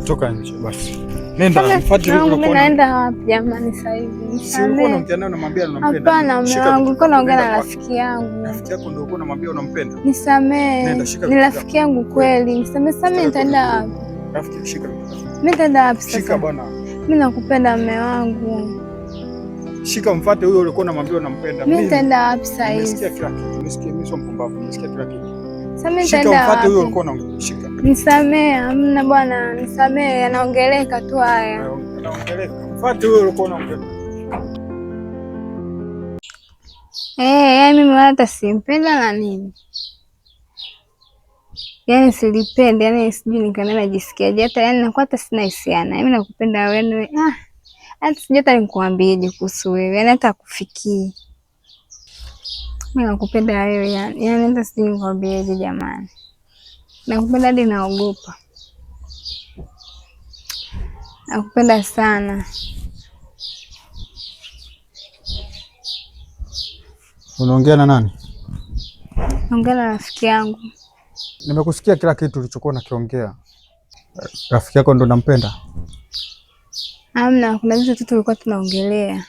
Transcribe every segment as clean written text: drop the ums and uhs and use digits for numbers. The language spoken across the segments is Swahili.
Toka nje basi. Nenda, mfuate yule Mimi ulikuwa. Naenda wapi jamani sasa hivi? Si ulikuwa unaongea naye, unamwambia unampenda. Hapana, mume Shika wangu, vitu nilikuwa naongea na nenda kwake. rafiki yangu. Rafiki yako ndio ulikuwa unamwambia unampenda. Nisamee. Nenda, shika Ni vitu rafiki yangu kweli. Nisamee, sasa mimi nitaenda wapi? Rafiki, shika vitu. Mimi nitaenda wapi Shika sasa? bwana. Mimi nakupenda mume wangu. Shika, mfuate huyo ulikuwa unamwambia unampenda. Mimi nitaenda wapi sasa hivi? Nimesikia kila kitu. Nimesikia, mimi sio mpumbavu. Nimesikia kila kitu. Sasa mimi Shika, nitaenda mfuate huyo wapi? ulikuwa unaongea. Shika. Nisamee, hamna bwana, nisamee, yanaongeleka tu haya. Anaongeleka. Mfuate huyo ulikuwa unaongea. Eh, yaani mimi wala hata simpenda na nini. Yaani silipendi, yaani sijui nikiona najisikiaje hata, yaani nakuwa hata sina hisia naye. Mimi nakupenda wewe. Ah, hata sijui hata nikuambieje kuhusu wewe. Yaani hata kufikii. Mimi nakupenda wewe yani. Yaani hata sijui nikwambieje jamani. Nakupenda hadi naogopa. Nakupenda sana. Unaongea na nani? Naongea na rafiki yangu. Nimekusikia kila kitu ulichokuwa unakiongea. Rafiki yako ndo nampenda? Hamna, kuna vitu tu tulikuwa tunaongelea.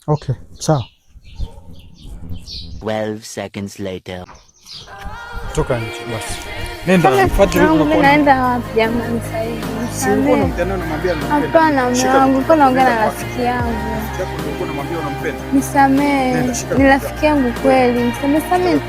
Okay, sawa. 12 seconds later. Toka nje basi. Nenda, mfuate yule Mimi ulikuwa. naenda wapi jamani sasa hivi? Si ulikuwa Nisamee. unaongea naye, unamwambia unampenda. Hapana, mume Shika wangu, vitu. nilikuwa naongea na Nenda kwake. rafiki yangu. Rafiki yako ndio ulikuwa unamwambia unampenda. Nisamee. Nenda, shika Ni vitu. rafiki yangu kweli. Nisamee, sasa mimi